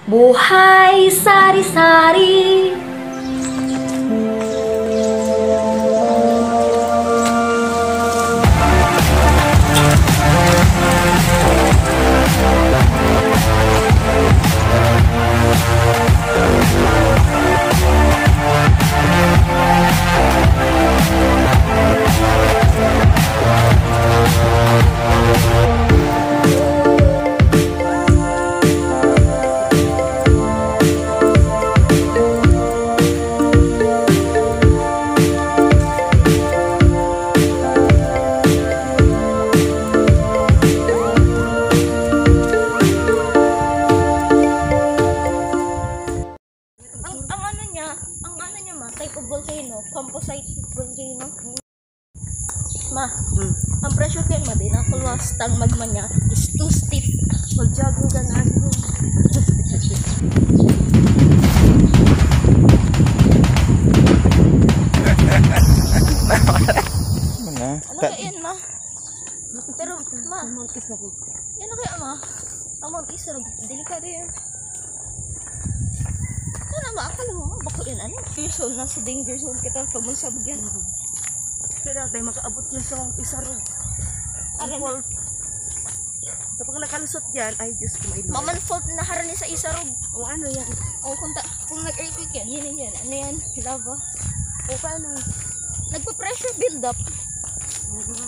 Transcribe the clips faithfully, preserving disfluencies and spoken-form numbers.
Buhay Sari-Sari. Ang, ang ano niya, ang ano niya ma, type of volcano, composite volcano. Ma, Hmm. ang pressure kayo ma, di na kulwas tang magma niya is too stiff. Mag-jogging ka na. Ano Ano? Ano Ta- kaya yan, ma? Pero, ma, Ang Mount Isarog. Yan na kaya, ma? Ang Mount Isarog, delikado yan. Ano, ma? Akala mo, ma, bako yan, ano? Danger zone, nasa danger zone kita pag magsabog yan. Pero tayo makaabot yun sa Mount Isarog. Alam Fault. Kapag nakalusot yan, ay, Diyos ko, may Lord. Maman fault na harani sa Isarog. O ano yan? O kung, ta- kung nag-earthquake yan, yun yan. Ano yan? Lava. O paano? Nagpa-pressure build up. Mhm.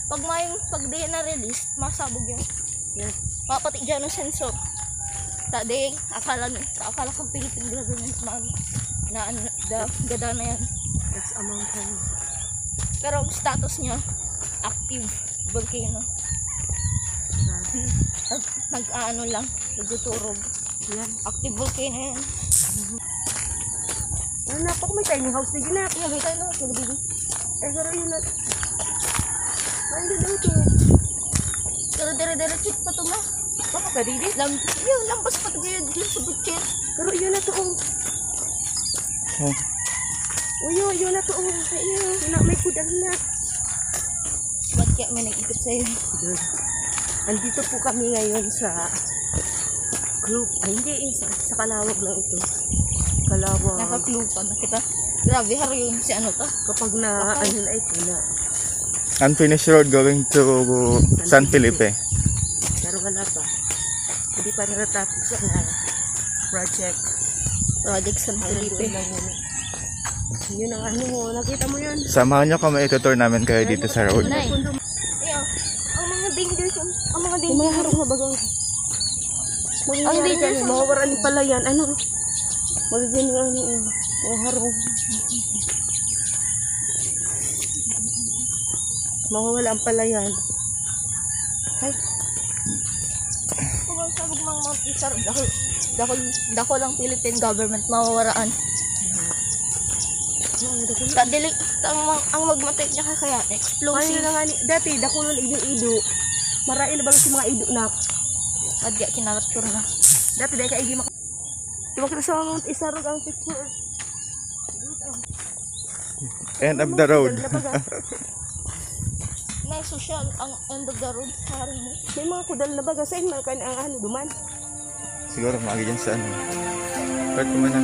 Pag may, pag di na-release, masabog yun. Yes. Mapati dyan ang senso. Tadi, akala, akala kong Philippine government man na ano, da, gada na yan. That's a mountain. Pero ang status niya, active volcano. Grabe. Nag, nag-aano lang, nagtuturog. Yan. Active volcano yan. Ano na po, may tiny house na gina. Yan, may tiny house na gina. Ay, pero yun na. Ay, hindi daw ito. Pero dire-diretso pa ito, ma. Baka ka, Didi? Lam, yun, lampas pa ito yun, yun sa butcher. Pero yun na ito, oh. Oh. Uy, yun, yun na ito, oh. Ay, yun. Yun na, may kudal na. Ba't kaya may nag-ikot sa'yo? Good. Andito po kami ngayon sa Club. Ay, hindi, yung sa, sa Calawag lang ito. Calawag. Naka-clue pa na kita. Grabe, haro yun si ano to. Kapag na, Baka ano na ito na. Unfinished road going to San Felipe. Pero wala pa. Hindi pa natatapos ang, ah, project. Project San Hanggang Felipe. Doon lang yun. Yun ang ano mo, nakita mo yun? Samahan niyo kami, ito-tour namin kayo dito sa road. Nay. Iyo, ang mga danger zone, ang mga Yung danger mga harong na bagang. Ang Mangyayari danger kami, zone. Mawawala ang palayan. Ano? Magiging ano, eh, mga harong. Mawawala ang palayan. Ay. Kung ang sabog mang Mount Isar, dako, dako, dako lang Philippine government, mawawaraan. Oo, dako na. Kadili, ang, mang- ang magmatay niya kaya, Ay, explosive. Yun na nga ni, dati, dako lang ido-ido. Maray na ba si mga ido na? Adya, kinarapture na. Dati, dahil kaigi mak- Tumakit sa Mount Isarog ang picture. End of the road. May social ang end of the road, parang mo. May mga kudal na baga. Saan man kayo ang ano, duman? Siguro, maagi dyan sa ano. Part ko man na.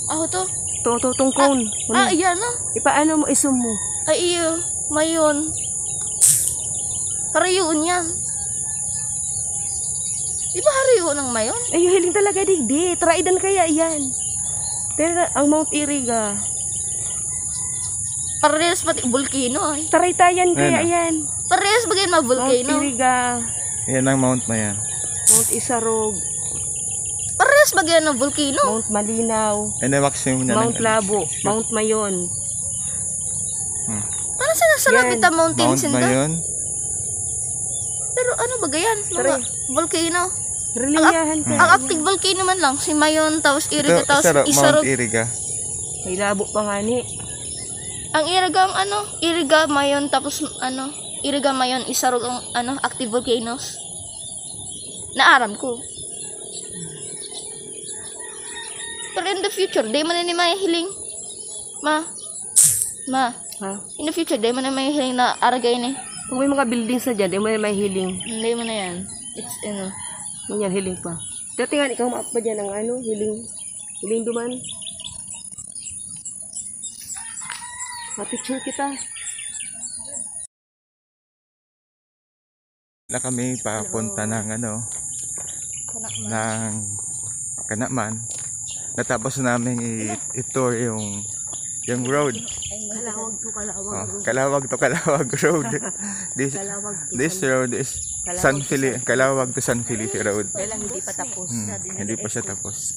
Aho to? To, to, tong cone. Ah, iyan, ah. Ipaano mo, isum mo? Ay, iyo. Mayon. Harayoon yan. Di ba harayoon ang mayon? Ay, hiling talaga, digdi. Traidan kaya yan. Pero ang Mount Iriga. Parehas pati volcano, ay. Taraytayan kaya Ayan, ah. Yan. Parehas ba yan mga volcano? Mount Iriga. Yan ang mount na yan. Mount Isarog. Parehas ba yan ng volcano? Mount Malinaw. Ay, na-maximum niya Mount lang. Labo. Mount Mayon. Hmm. Parang sinasabi Yan. Ta mountain Mount sinda. Mayon. Pero ano ba yan? Mga Tara. Volcano. Riliyahan Ang ka. Ang active volcano man lang, si Mayon, tapos Iriga, Ito, tapos isa ra, Isarog. Mount Iriga. May labo pa nga ni. Ang Iriga, ang ano, Iriga, Mayon, tapos ano, Iriga, Mayon, Isarog, ang ano, active volcanoes. Naaram ko. Pero in the future, di man ini mahihiling. Ma, Ma, Ha? In the future, di mo na may hiling na aragay ni. Kung may mga buildings na dyan, di mo na may hiling. Hindi mo na yan. It's ano. Ganyan, hiling pa. Dati nga, ikaw maap pa dyan ang ano, hiling. Hiling duman. Mapicture kita. Na kami papunta ng ano, ng Kanaman. Natapos namin i- i-tour yung yung road. Kalawag to, kalawag. Oh, Kalawag to Kalawag Road. This Kalawag to. this road is San Felipe, Kalawag to San Felipe Road. Kaya lang hindi pa tapos. Hmm, hindi pa siya tapos.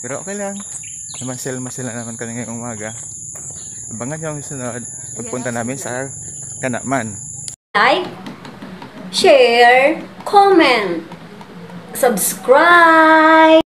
Pero okay lang. Masel-masel na naman kami ngayong umaga. Abangan nyo ang sunod. Pagpunta namin sa Kanaman. Like, share, comment, subscribe.